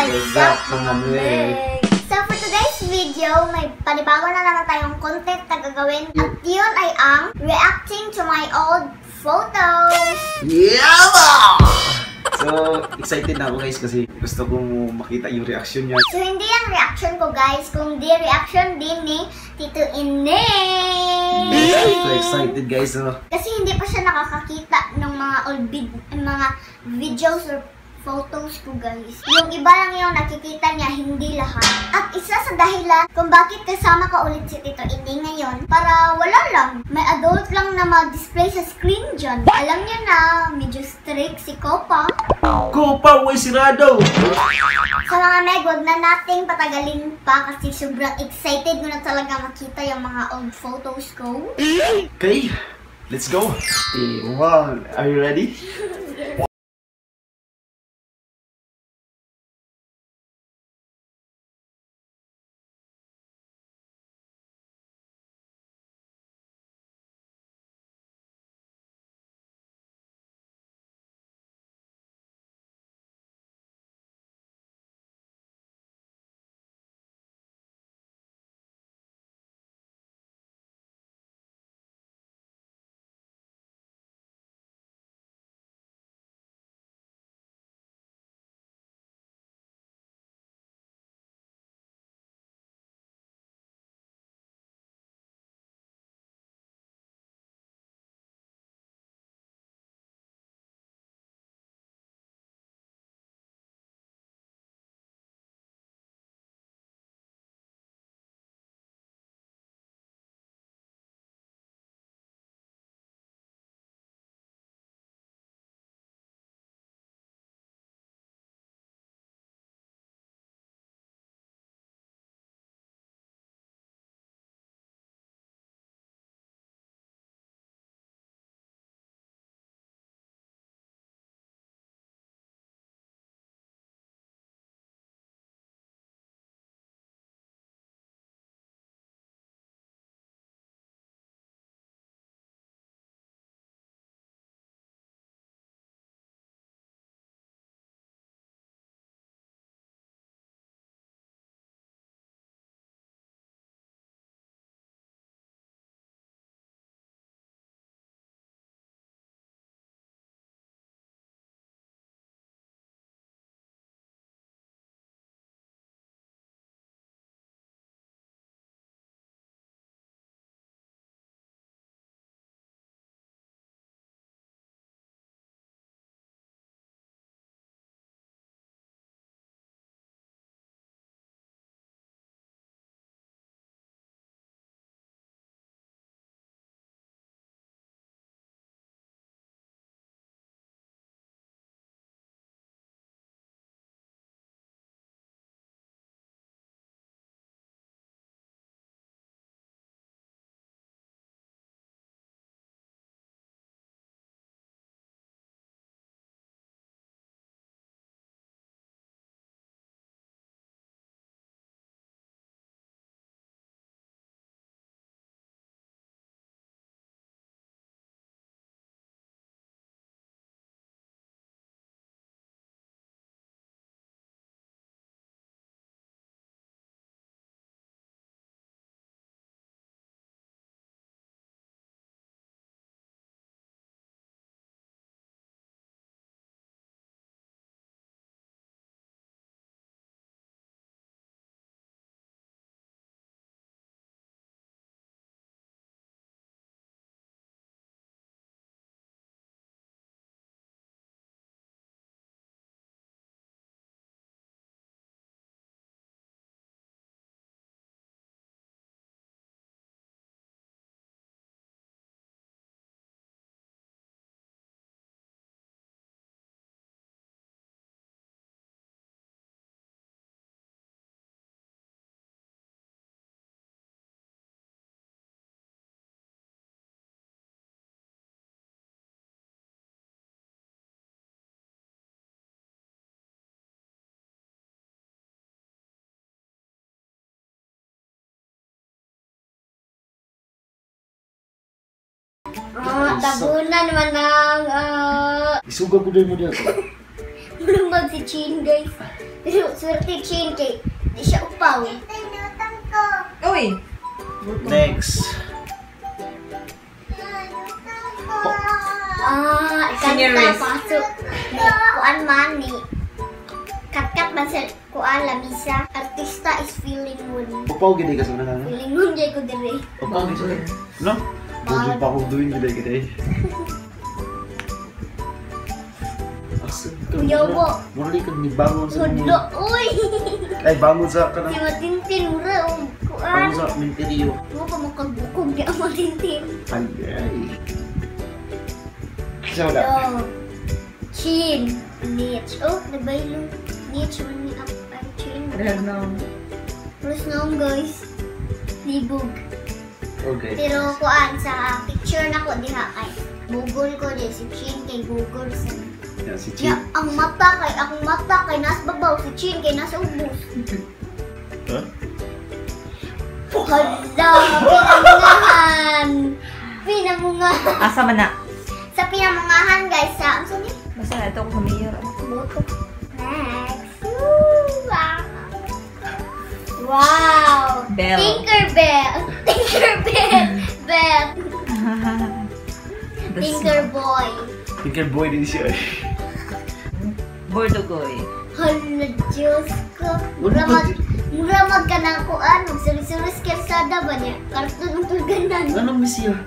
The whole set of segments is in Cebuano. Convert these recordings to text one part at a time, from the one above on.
What's up, mga meg? So for today's video, may panibago na naman tayong content na gagawin. At yun ay ang reacting to my old photos. Yeah! So, excited na ako, guys, kasi gusto kong makita yung reaction niya. So hindi ang reaction ko, guys, kundi reaction din ni Tito Ining. Yes, I'm so excited, guys. So, kasi hindi pa siya nakakakita ng mga old mga videos or photos ko, guys. Yung iba lang yung nakikita niya, hindi lahat. At isa sa dahilan kung bakit kasama ka ulit si Tito Ining ngayon, para wala lang. May adult lang na ma-display sa screen dyan. Alam niyo na, medyo strict si Kopa. Kopa, way sirado! Sa mga meg, wag na nating patagalin pa kasi sobrang excited ko na talaga makita yung mga old photos ko. Okay, let's go! Okay, one, are you ready? Oh, tabunan man ang Isuga ko din mo dito. Lungag si Chin, guys. Pero swerte Chin kay di siya upaw. Uy! Next. Ah, kanta Seniorist. pasok. Ni kuan man ni. Katkat man sa kuan lamisa. Artista is feeling moon. Upaw gid ka sa una na. Feeling moon jay ko dire. Upaw gid sa. No? Budyo pa akong doing gid gid eh. Asa ka? Kuyaw mo. Mura kag ni bangon sa Hudlo, uy. Ay bangon sa Si kanang Matintin mura og kuan. bangon sa minteryo. Mo pa makagbukog di ang Matintin. Ay ay. Sa wala. So, Chin, Mitch. Oh, nabaylo. Mitch, man ni up ay Chin. Real na. Plus noong guys, libog. Okay. Pero kuan sa picture na ko diha kay Google ko di si Chin kay Google sa. Yeah, si Chin. Ya, ang mata kay akong mata kay nasa babaw si Chin kay nasa ubos. Huh? Hala, pinamungahan. Pinamungahan. Asa man na? Sa pinamungahan guys sa unsa ni? Basta na ito ko sa mayor. Boto. Next. Woo! Wow. Wow. Bell. Tinkerbell. Tinkerbell. Bell. Tinkerboy. Tinker boy din siya. eh. Bordogoy. Hala, Diyos ko. Wala Mura ba mag, mura mag ka ng kuan. Magsuri-suri sa kalsada ba niya? Karton ang tulganan. Anong miss siya?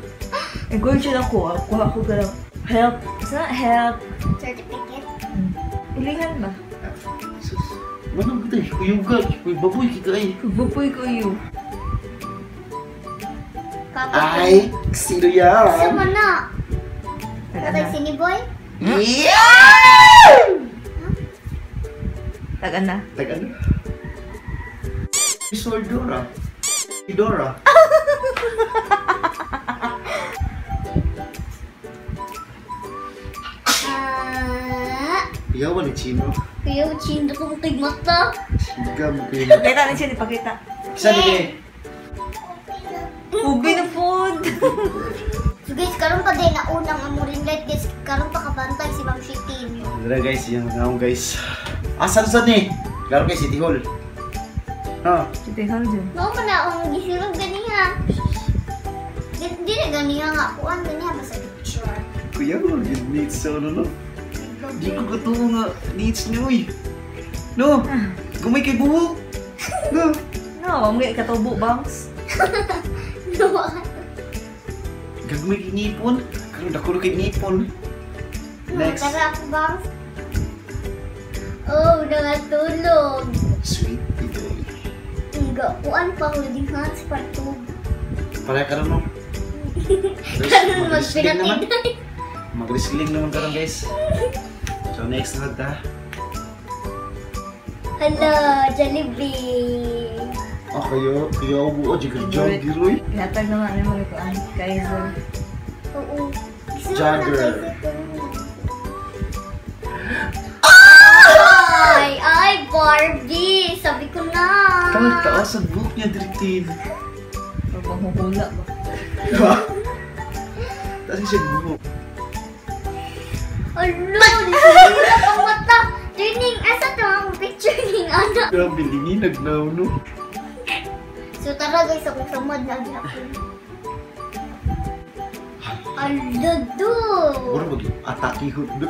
Eh, goal siya ako. Kuha ko galaw. Help. Sa help. Certificate. Ulihan ba? Sus. Manong gid eh. Kuyuga, kuy baboy kay kay. Bupoy ko iyo. Kapag. Ay, sino yan? Sama na. Taga Patay na. sini boy. Yeah! Taga na. Tag ano? Si Dora. Si Dora. Ah, Iyaw ni Chino. kuya, chindo ko kay mata. Siga mo kayo. Pakita na siya, ipakita. Isa ni kay. Ubi na food! So guys, karon pa din na unang amurin light guys. Karon pa kabantay si Ma'am Shitin. Tara guys, yung naong guys. Asa sa ni? Klaro kay City Hall. Ha? City Hall dyan. Mao man na akong gisilog ganiha. Di na ganiha nga kuan ganiha basta picture. Kuya mo, needs sa ano no? Di ko katuo nga needs niyo uy. No? Gumay kay buhok. No? No, ang mga katubo bangs. No. Gagmay kay ngipon. Karon dako kay ngipon. Next. Tara ako bang. Oh, nangatulog. Sweet ito. Nga, kuan pa holding hands part 2. Pareha karon no? Karon Mag-wrestling naman. magpinatid. Mag-wrestling naman karon guys. So next na ta. Hello, Jollibee. Oh, kayo, kayo buo, jigar jogger uy. Ihatag naman ang mga kuan. Kaiser. Oo. Gusto mo na Jagger. kay Ay, ay, Barbie! Sabi ko na. Tawag taas ang buhok niya, Dritin. Or panghuhula ba? Diba? Taas siya buhok. Alo, nasira ang mata. Turning, asa to ang picture ning anak? Grabe, linginag na, no? So tara guys, akong samad na gyapon. Alo, do. Mura mag-atake ho. Do.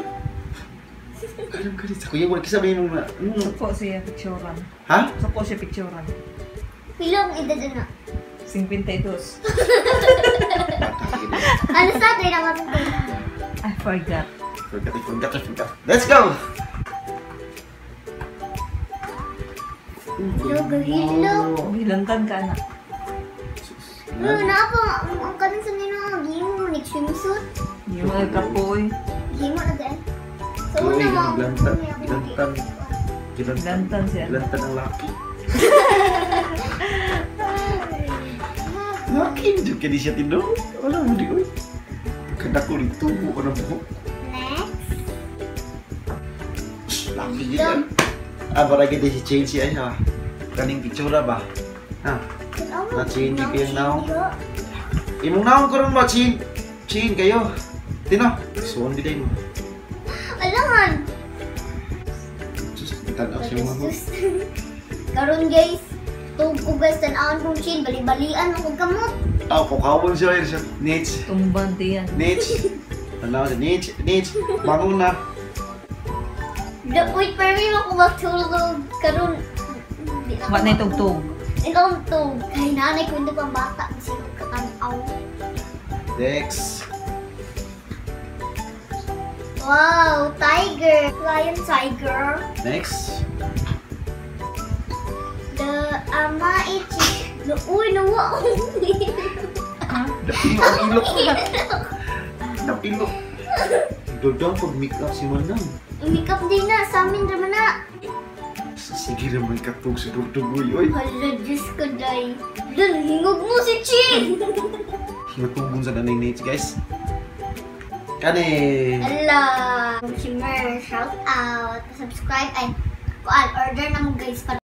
Alam ka rin sa kuya, wala kisa may mga... Suko siya picturean. Ha? Suko siya picturean. Pila ang edad na? 52. Atake na. Ano sa atin ang matutulog? I forgot. Forgot, I forgot, I forgot. Let's go! Hello, hello. Bilantan ka na. Ano na po, ang kanin sa nino, gihimo mo ni swimsuit. Hindi mo nagkapoy. Gihimo na dahil. So Uy, una mo, gilanta, gilantang. Gilantang. Gilantang siya. Gilantang ang laki. Laki, hindi ka di siya tino. Wala mo di, uy. Kada ko rin tubo ko ng buhok. Next. Laki yun yan. Ah, para kita si change siya ha. Kaning pictura ba? Ha? Na change kayo now. Imong naon ko ron ba, Chin? Chin, kayo. Tino, suon biday mo. Alangan. Tanaw siya mga. Karon guys, tug ko guys, tan-awon kong chin, bali-balian mo kog kamot. Ah, kukawon siya siya. Nits. Tumban diyan. Nits. Tanaw siya. Nits. Nits. Bangon na. Wait, pero mo ko matulog karon. Wa na tugtog. Ikaw tug. Kay nanay ko hindi pang bata, bisig katanaw. Next. Wow, tiger. Lion tiger. Next. The ama ichi. Uy, nawa. Napilo ang ilok. Napilo. Dodong pag make up si Manang. Make up din na, sa amin naman na. Sige naman katog si Dugdugoy, oy. Hala, Diyos ko, day. Dun, hingog mo si Chin! Natugon sa nanay Nate, guys. Kani! Hala! Si Mer, shout out. Subscribe, ay, kuan, order na mo guys para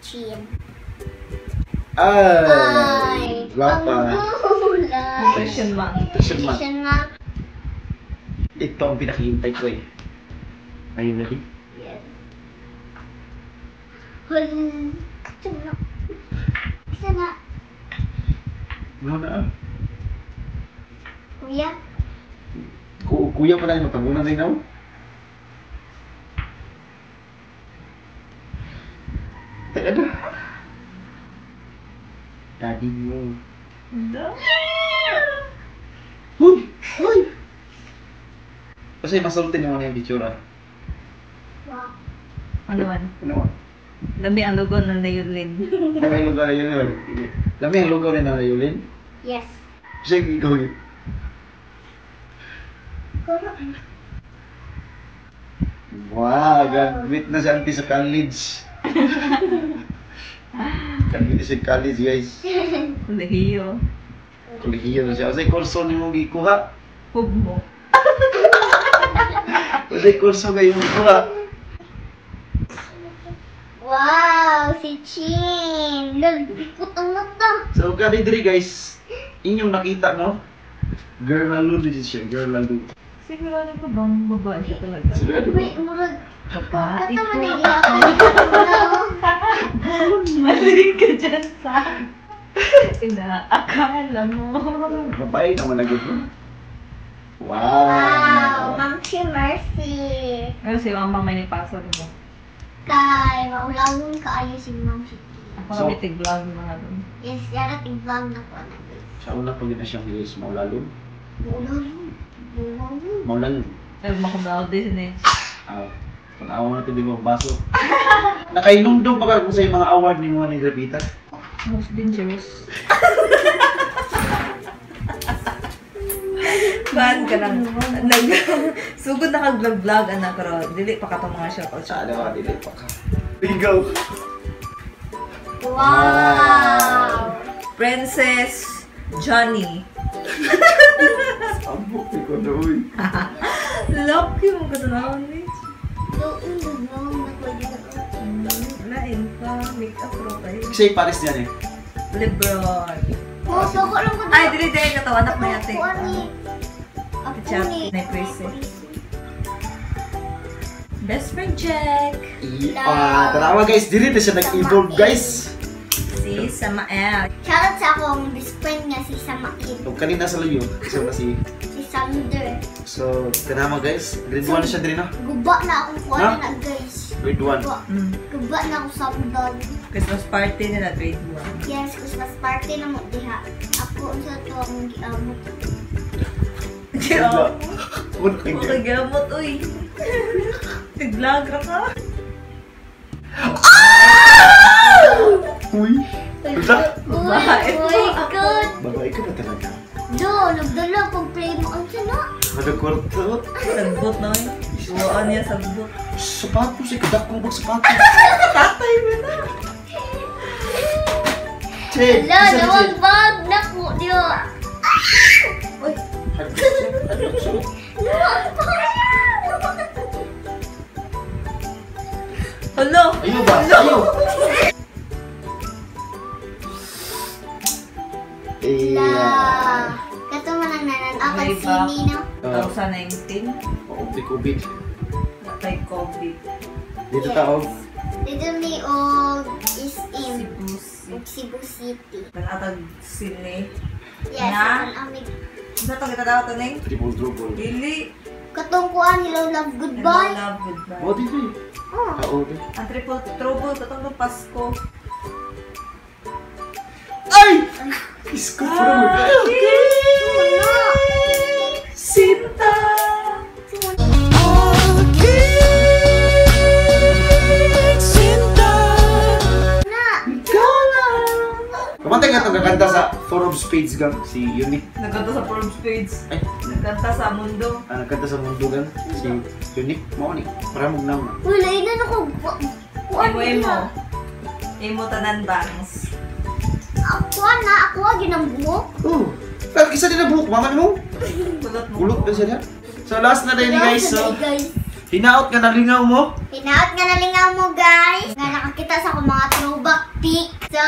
Chin. Ay! Guwapa. Ang gulay. Question mark. Question mark. Question mark. Ito ang pinakihintay ko eh. Are you ready? Yes. Hul. Isa na. Isa na. Ano na? Kuya? Kuya pala yung matagunan din ako. Teka na. Daddy mo. No. Huy! Huy! Kasi masulti naman yung picture ah. Wow. Ano man? Ano man? Lami ang lugaw ng Layulin. Lami ang lugaw ng Layulin. Lami ang lugaw ng Layulin? Yes. Sige, ikaw yun. Wow, graduate na si auntie sa college. Graduate sa college, guys. Kolehiyo. Kolehiyo na siya. Kasi kurso ni mong gikuha. Hug mo. Kasi kurso kayo mong kuha. Wow, si Chin. Lalipot ang mata. So, kani diri guys, inyong nakita, no? Girl lalo din siya, girl lalo. Sigurado ka bang babae siya talaga? Sigurado ba? Wait, murag. Babae Kato man ko. na gihapon. Mali ka dyan sa inaakala mo. Babae naman na good, no? Wow, Wow! Ma'am si Mercy. Pero si Mama may nipasa, di ba? Kay, maulawon kaayo si Ma'am si Ako So- kami tig-vlog mga doon. Yes, yara tig-vlog na ko na guys. Sa una pag na siyang guys, maulalon. Maulawon. Maulawon. Maulalon. Pero makumlaude si Nitch. Ah, Panawa na ito yung baso. Nakainumdum pa ka kung sa mga award ni mga ni Gravita. Most dangerous. Kuan ka nang nag sugod na kag vlog anak pero dili pa ka tong mga shoutout. Sa alawa, dili pa ka. Bingo! Wow! Princess Johnny. Ambok ni ko doy. Lucky mo ka tanawon ni. Doon, doon, doon. Lain pa make-up ro kayo. Kasi Paris niyan eh. Lebron. Oh, soko lang ko. Ay, dili dili katawa anak may ate. Kuan ni. Apo ni. May presi. Best friend Jack. Ah, tanawa guys, dili na siya nag-evolve guys. Si Samael. Shoutout sa akong best friend nga si Samail. Kung kanina sa layo, isa na si Si Sander. So, kanama guys, grade 1 na siya diri no? Guba na akong kuan Ha? na guys. Grade 1. Guba. Guba na akong sandal. Christmas party nila grade 1. Yes, Christmas party na mo diha. Ako unsa to akong giamot. Yo. Wala kang Okay, gamot uy. Tig-vlog ra ka. Uy. Wala. Babae. Uy, good. Babae ka ba talaga? Do, nagdala pag play mo unsa na? Nagkwarto. Sagbot na uy. Buwan niya sagbot. Sapatos eh, kadako bang sapatos? Tatay mo na. Che, Hala, isa na, nawag Che. bag na ko diyo. Uy, Nawag bag. Hala. Ayo ba? Ayo. La. Yeah. Kato man ang nanan-akan Way back. sini no. 2019. Oo, may COVID. Natay COVID. Dito tao. Dito mi og is in Cebu City. og Cebu City. Nanatag sine. Yes, Na? ang amig Unsa to kita daw to ning? Triple double. Dili. katong kuan hello love goodbye. Hello, love, goodbye. Oh, dito eh. Oh. Oo, dito. Ang triple trouble katong tong Pasko. Ay! Isko po. Sinta. Na. Ikaw na! Kumantay nga itong kakanta sa Four of Spades gang, si Unique. Nagkanta sa Forbes Spades. Ay, Nagkanta sa mundo. ah, nagkanta sa mundo gang, si Unique. Mao ni, para mong nama. Wala ina na ko. Kuan Imo imo. Imo tanan bangs. Ako na, ako ginang buhok. Oh, pero isa din na buhok, mama mo. Kulot mo. Kulot din siya niya. So last na din guys, so Guys. hinaot nga nalingaw mo. Hinaot nga nalingaw mo guys. Nga nakakita sa akong mga throwback pic. So,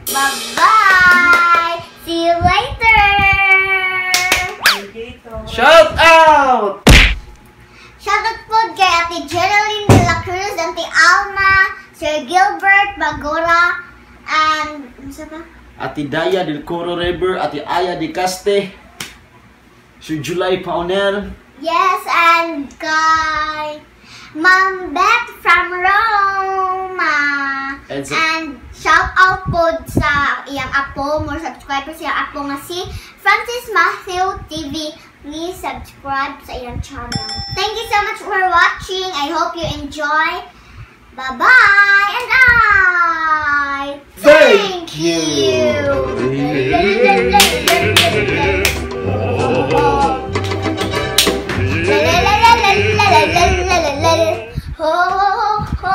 bye-bye! See you later! Dito. Shout out! Shoutout po kay Ate Geraldine De La Cruz, Ate Alma, Sir Gilbert Bagora, and ano sa pa? Ate Daya del Coro River, Ate Aya de Caste, Sir July Paoner, Yes, and kay Ma'am Beth from Roma. And And shout out po sa iyang apo, more subscribers sa iyang apo nga si Francis Matthew TV. Please subscribe sa iyang channel. Thank you so much for watching. I hope you enjoy. Bye-bye and I Thank you. Ho, ho, ho.